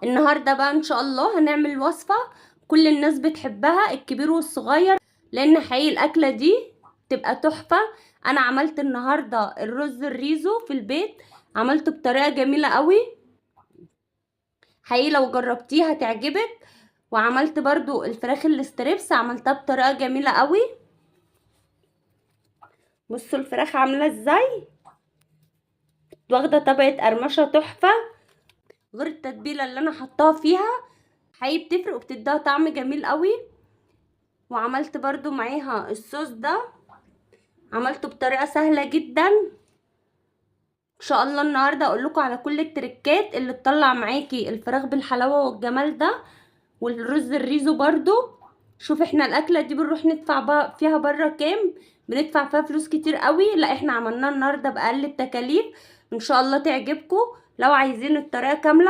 النهارده بقى ان شاء الله هنعمل وصفه كل الناس بتحبها، الكبير والصغير، لان حقيقي الاكلة دي تبقى تحفة. انا عملت النهارده الرز الريزو في البيت، عملته بطريقة جميلة قوي، حقيقي لو جربتيه هتعجبك. وعملت برضو الفراخ ال strips، عملتها بطريقة جميلة قوي. بصوا الفراخ عامله ازاي، واخده طبقه قرمشه تحفة، غير التتبيله اللي انا حطاها فيها حقيقي بتفرق وبتديها طعم جميل قوي. وعملت برضو معاها الصوص ده، عملته بطريقة سهلة جدا. ان شاء الله النهارده اقول لكم على كل التريكات اللي تطلع معاكي الفراخ بالحلاوه والجمال ده، والرز الريزو برضو. شوف احنا الاكلة دي بنروح ندفع فيها بره كام، بندفع فيها فلوس كتير قوي، لا احنا عملناها النهارده باقل التكاليف. ان شاء الله تعجبكم. لو عايزين الطريقة كاملة